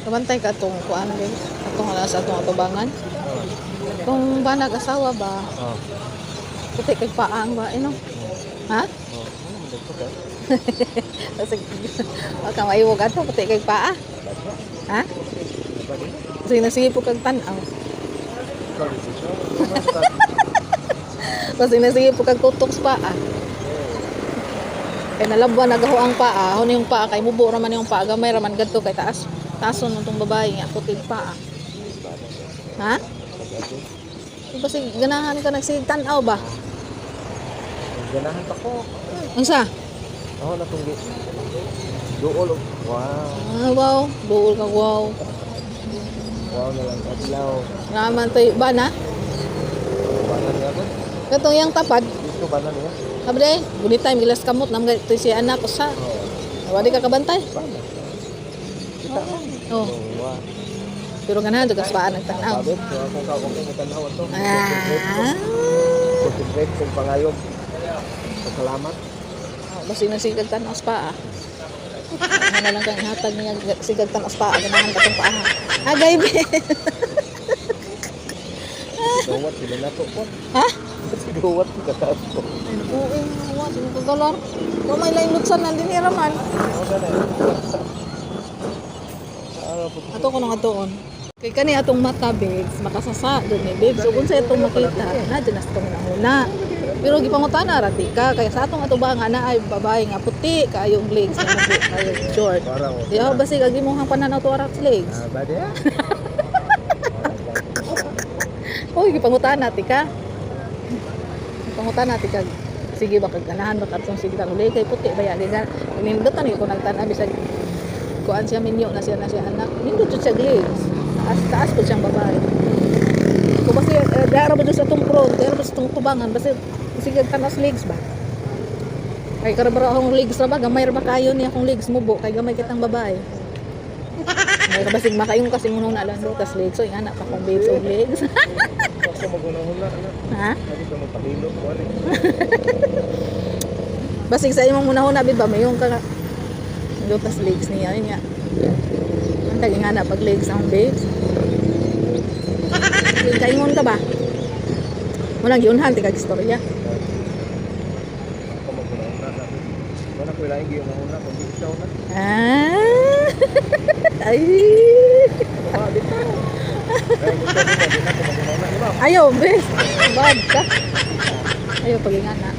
Kabantay ka atong kuan, babes. Atong ala sa atong atubangan. Oh. Kung banag asawa ba, Oh. puti kay paang ba, ino? Ha? Oh. Ano man dagko ka? Kasi baka maiwog ato, puti kay paa. Ha? Sige na sige po kag tan-aw. Ikaw decision. Kasi na sige po kag tutok sa paa. Kay nalabwan nagaho ang paa, ho yung paa kay mubo ra man yung paa, gamay ra man gadto kay taas. Taason man tong babae nga puti paa. Ha? Kasi ganahan ka nagsige tan-aw ba? Ganahan pa ko. Unsa? Ako na kung duol og wow. Ah, wow, duol ka wow. Wow na lang adlaw. Naman tayo ba na? Banan niya ko. Katong yang tapad, Dito banan niya. abre, gunit time gilas kamot nam to si anak ko sa. Oh. Wadi ka kabantay. Banan. Kita. Oh, Oh, wow. pero ganahan jud ka sa paa nagtan-aw. Sabit, so akong ka okay mo tan-aw ato. Ah. Concentrate kong pangayog. Salamat. Basta na sigag tan-aw sa paa. Ano na lang kang hatag niya sigag tan-aw sa paa, ganahan ka tong paa. Agay be. Duwat sila na to ko. Ha? Duwat ka taas ko. Ay, naku, wa sino ka galar. Wa may laing lutsan nan dinhi ra man. Ano po? Ato ko nang atuon. Kay kani atong mata, babes, makasasa jud ni babes. So kung sa itong makita, na dyan na sa itong nahuna. Pero gipangutana ra di ka kay sa atong atubangan na ay babae nga puti kaayong legs nga mubo kayo short. Parang Di ba basig agi mong pananaw to arak legs. Ah, ba diya? Uy, gipangutana ti ka. Gipangutana ti ka. Sige ba kag ganahan ba katong sige tang kay puti ba ya di ka. Nindutan ko nagtan-aw bisag kuan siya minyo na siya anak. Nindot jud siya legs. Taas taas po siyang babae. Kung basta dara ba jud sa atong front, dara ba sa atong tubangan, basta sige tanas legs ba. Kay karabara akong legs ra ba gamay ra ba kayo niya akong legs mubo kay gamay kitang babae. May kabasig makaingon kasi muna na lang tas legs. So ingana pa kong babes og legs. Ako magunahuna na. Ha? Hindi ko magpahilo ko ani. Basig sa imong una-una bid ba mayong ka lutas legs niya yun nga. Ang tagi nga na pag legs ang babes. Yung kaingon ka ba? Walang giunhan ti kag istorya. Ako magunahuna na. Wala ko laing gihuna kundi ikaw na. Ah. Ay. Ba dito. Ay, gusto ko di na ko magunahuna, di ba? Ayaw, bes. Bad ka. Ayaw pag ingana.